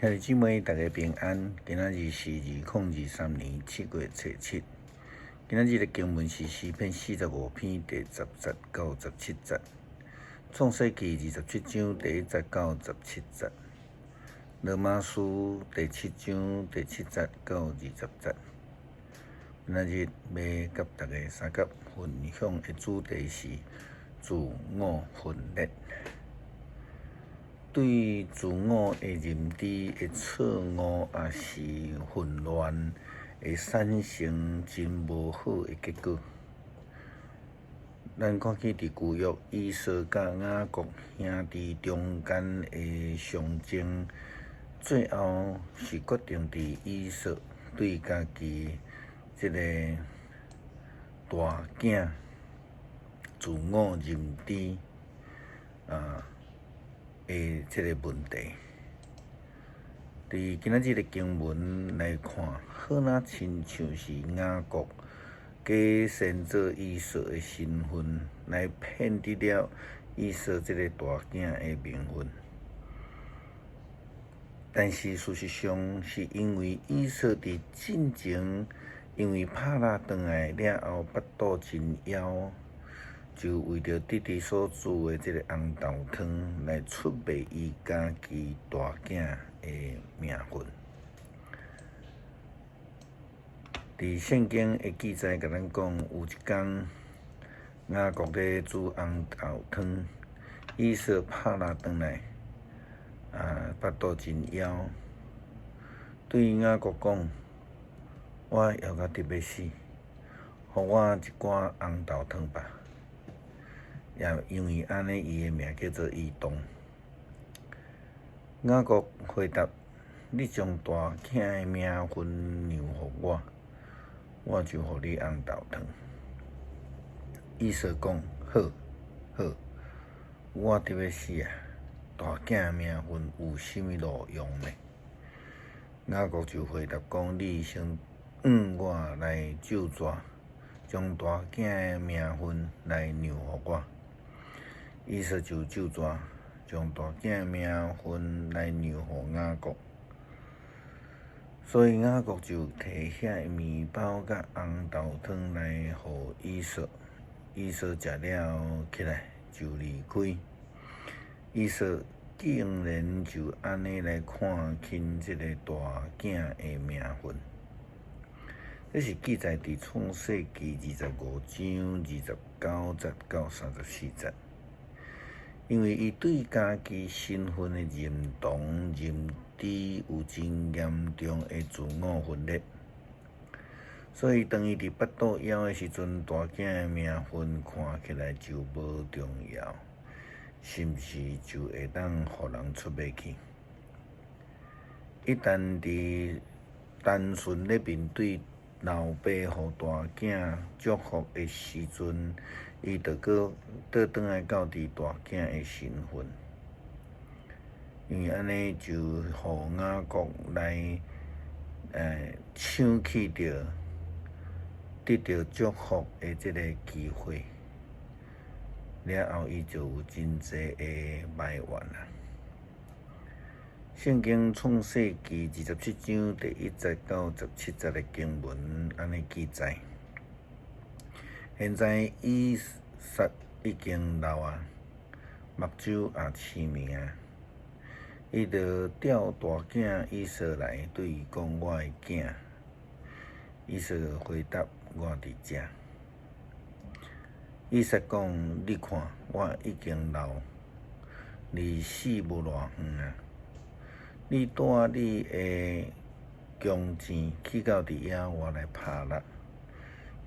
兄弟姊妹，大家平安。今仔日是2023年7月初7。今仔日的經文是詩篇45篇第10節到17節，創世記27章第1節到17節，羅馬書第7章第7節到20節。今仔日欲佮大家相佮分享的主題是自我分裂。對自我的認知的錯誤，抑是混亂，會產生真無好的結果。咱看見佇舊約以掃佮雅各兄弟中間的相爭，最後是決定佇以掃對家己這个大囝自我認知的這个問題。佇今仔日的經文來看，好若親像是雅各假先做以掃的身份，來騙得了以掃這个大囝的名分。但是事實上，是因為以掃佇進前，因為拍獵轉來了後，腹肚真枵，就為著弟弟所煮的這个紅豆湯來出賣伊家己大囝的名分。佇聖經的記載，共咱講，有一工雅各咧煮紅豆湯，以掃拍獵轉來，腹肚真枵，對雅各講：我枵甲得欲死，予我一寡紅豆湯吧。也因為按呢，伊的名叫做以東。雅各回答：你將大囝的名分讓予我，我就予你紅豆湯。以掃講：好，好，我得欲死啊！大囝的名分有啥物路用呢？雅各就回答講：你先向我來咒詛，將大囝的名分來讓予我。以掃就咒詛，將大囝的名分來讓予雅各。所以雅各就提遐个麵包佮紅豆湯來予以掃。以掃食了起來就離開。以掃竟然就按呢來看輕這个大囝的名分。這是記載佇創世記25章29節到34節。因為伊對家己身份的認同、認知有真嚴重的自我分裂，所以當伊佇腹肚枵的時陣，大囝的名分看起來就無重要，是毋是就會當予人出賣去？一旦佇單純咧面對老爸予大囝祝福的時陣，伊就閣倒轉來到佇大囝的身份，因為按呢就予雅各來搶去著得著祝福的這个機會，了後伊就有真濟的埋怨啊。聖經創世記27章第1節到17節的經文按呢記載。現在以撒已經老啊，目睭也痴迷啊，伊就召大囝以掃來，對伊講：我的囝。以掃回答：我佇遮。以撒講：你看，我已經老，離死無偌遠啊。你帶你的弓箭去到佇野外來拍獵，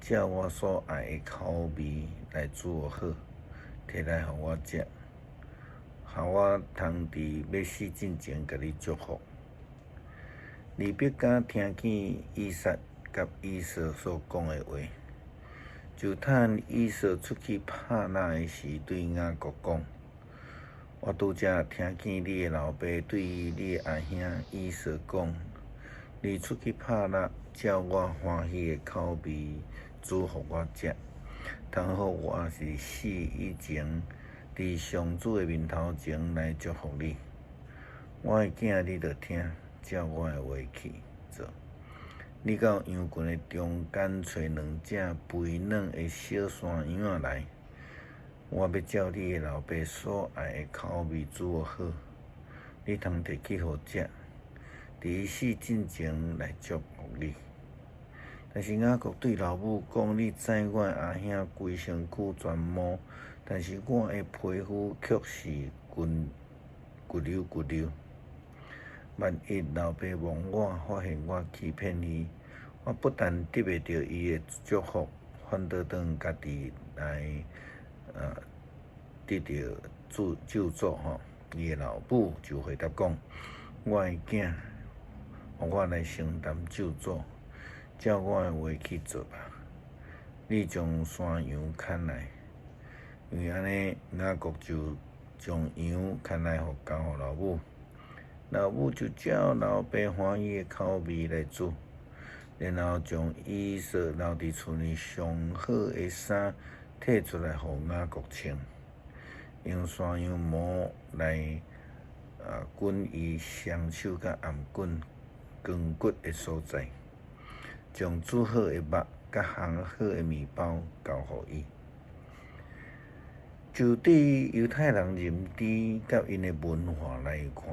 照我所愛的口味來煮好，提來予我食，予我通佇欲死進前共你祝福。利百加聽見以撒佮以掃所講的話，就趁以掃出去拍獵的時，對雅各講：我拄才聽見你的老爸對你的阿兄以掃講，你出去拍獵，照我歡喜的口味煮予我食，通好我佇死以前，佇上主的面頭前來祝福你。我的囝，你著聽，照我的話去做。你到羊群的中間揣兩隻肥嫩的小山羊仔來，我欲照你的老爸所愛的口味煮予好，你通提去予食。佇伊死進前來祝福你。但是雅各對老母講：你知我的阿兄規身軀全毛，但是我的皮膚卻是骨骨溜骨溜。萬一老爸望我，發現我欺騙伊，我不但得袂著伊的祝福，反倒轉家己來得著咒咒詛吼。伊的老母就回答講：我的囝，予我來承擔咒詛，照我的話去做吧。你將山羊牽來，因為按呢，雅各就將羊牽來予交予老母。老母就照老爸歡喜的口味來煮，然後將以掃留佇厝內上好的衫提出來予雅各穿，用山羊毛來滾伊雙手佮頷頸扛骨的所在，將煮好的肉佮烘好的麵包交予伊。就對猶太人認知佮𪜶的文化來看，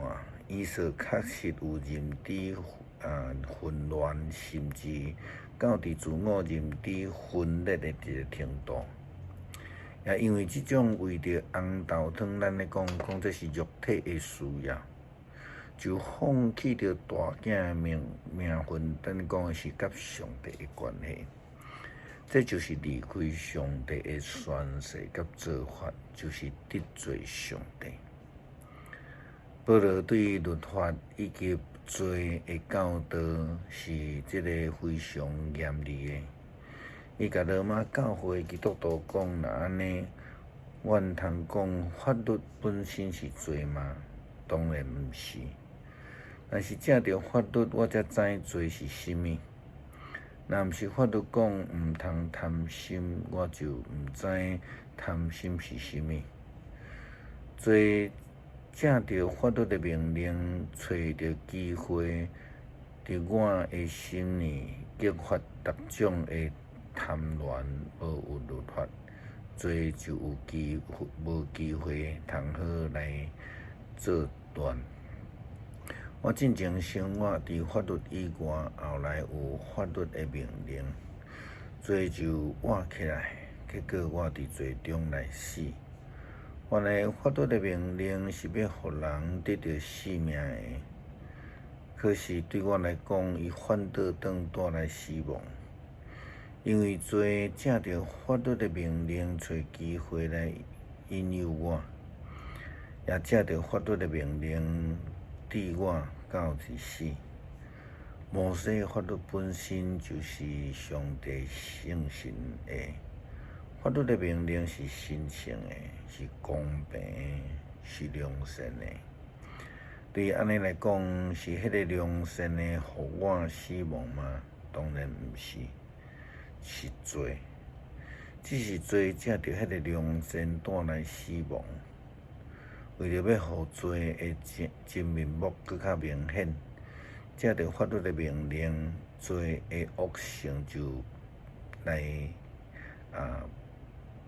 以掃確實有認知混亂，甚至到佇自我認知分裂的一个程度。也因為這種為著紅豆湯，咱咧講講這是肉體的需要，就放棄著大囝的名名分，咱講的是佮上帝的關係。這就是離開上帝的宣誓佮做法，就是得罪上帝。保羅對律法以及罪的教導是這个非常嚴厲的。伊共羅馬教會基督徒講：若按呢，阮通講法律本身是罪嗎？當然毋是。但是藉著法律，我才知罪是啥物。若毋是法律講毋通貪心，我就毋知貪心是啥物。罪藉著法律的命令，揣著機會，佇我的心裡激發逐種的貪戀，無有律法，罪就有機無機會通好來作亂。我進前生活佇法律以外，後來有法律的命令，罪就活起來，結果我佇罪中來死。原來法律的命令是欲予人得著性命的，可是對我來講，伊反倒轉帶來死亡。因為罪藉著法律的命令，揣機會來引誘我，也藉著法律的命令，致我到佇死。摩西法律本身就是上帝聖神的，法律的命令是神聖的，是公平的，是良善的。對按呢來講，是彼个良善的予我死亡嗎？當然毋是，是罪。只是罪藉著彼个良善帶來死亡。為著欲予罪的真真面目閣較明顯，藉著法律的命令，罪的惡性就來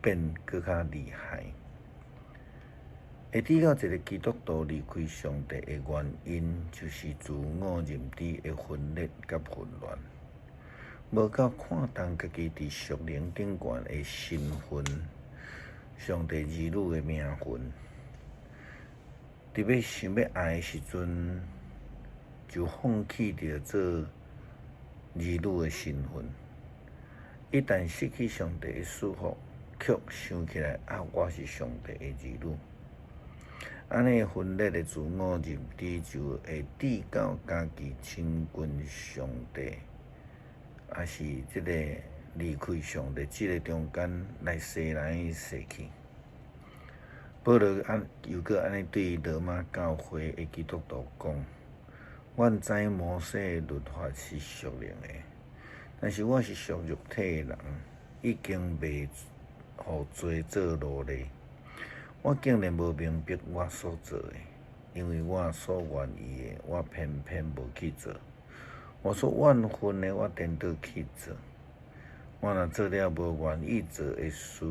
變閣較厲害。會致到一个基督徒離開上帝的原因，就是自我認知的分裂佮混亂，無夠看重家己佇屬靈頂懸的身份，上帝兒女的名分。佇欲想欲愛的時陣，就放棄著做兒女的身份。一旦失去上帝的祝福，卻想起來啊，我是上帝的兒女。按呢分裂的自我認知，就會致到家己親近上帝，抑是這个離開上帝這个中間來踅來踅去。保羅按又閣按呢對羅馬教會的基督徒講：阮知摩西的律法是屬靈的，但是我是屬肉體的人，已經賣予罪做奴隸。我竟然無明白我所做的，因為我所願意的，我偏偏無去做；我所怨恨的，我顛倒去做。我若做了無願意做的事，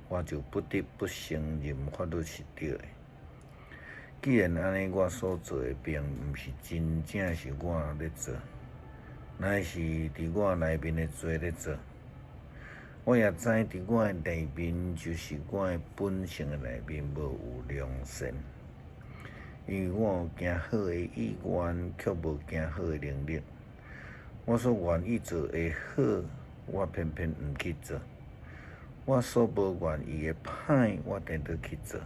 我就不得不承認法律是對的。既然按呢，我所做的並毋是真正是我咧做，乃是佇我內面的罪咧做。我也知佇我的內面，就是我的本性的內面，無有良善。因為我有行好的意願，卻無行好的能力。我所願意做的好，我偏偏毋去做；我所無願意的歹，我顛倒去做。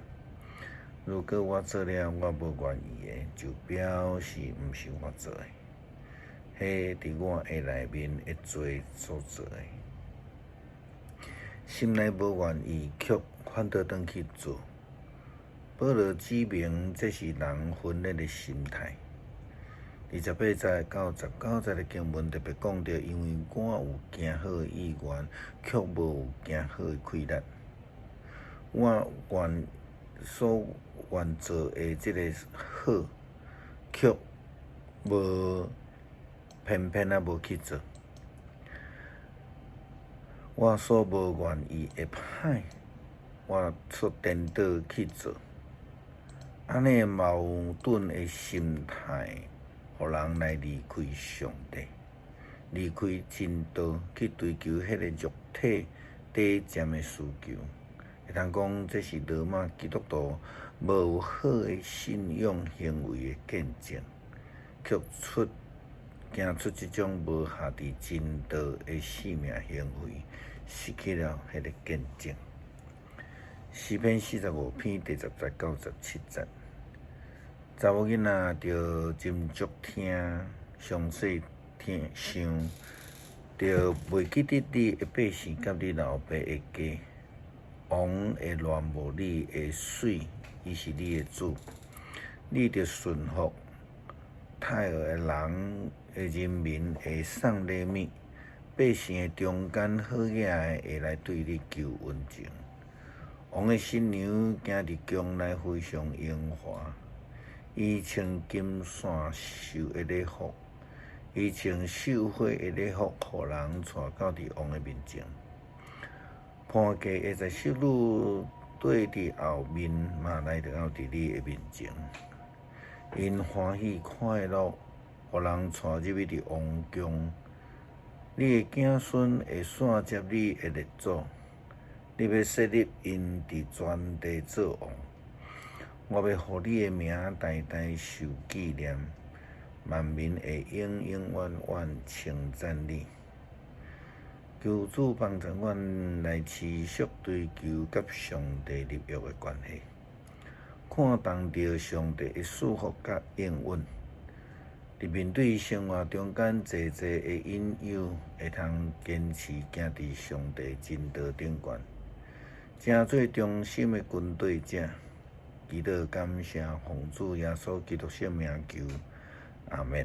如果我做了我無願意的，就表示毋是我做的，彼佇我的內面的罪所做的。心內無願意，卻反倒轉去做。保羅指明，這是人分裂的心態。28節到19節的經文特別講著，因為我有行好的意願，卻無有行好的氣力。我願所願做的這个好，卻無偏偏仔無去做。我所無願意的歹，我卻顛倒去做。按呢矛盾的心態，予人來離開上帝，離開真道，去追求彼个肉體短暫的需求。會通講，這是羅馬基督徒無有好的信仰行為的見證，卻出行出這種無合佇真道的性命行為，失去了彼个見證。詩篇45篇第10節到17節，查某囡仔著斟酌聽，詳細聽想，著袂記得你的百姓佮你老爸的家。王會戀慕你的媠，伊是你的主，你著順服。泰爾的人的人民會送禮物，百姓的中間好額的會來對你求溫情。王的新娘行佇宮內非常榮華，伊穿金線繡的禮服，伊穿繡花的禮服，予人帶到佇王的面前。伴嫁會在淑女綴佇後面，嘛來到佇你的面前。𪜶歡喜快樂，予人帶入去佇王宮。你的子孫會紲接你的列祖，你欲設立𪜶佇全地做王。我欲予你的名代代受紀念，萬民會永永遠遠稱讚你。求主幫助阮來持續追求佮上帝立約的關係，看重著上帝的賜福佮應允。佇面對生活中間濟濟的引誘，會通堅持行佇上帝真道頂懸，成做忠心的跟隨者。祈禱感謝奉主耶穌基督聖名求，阿們。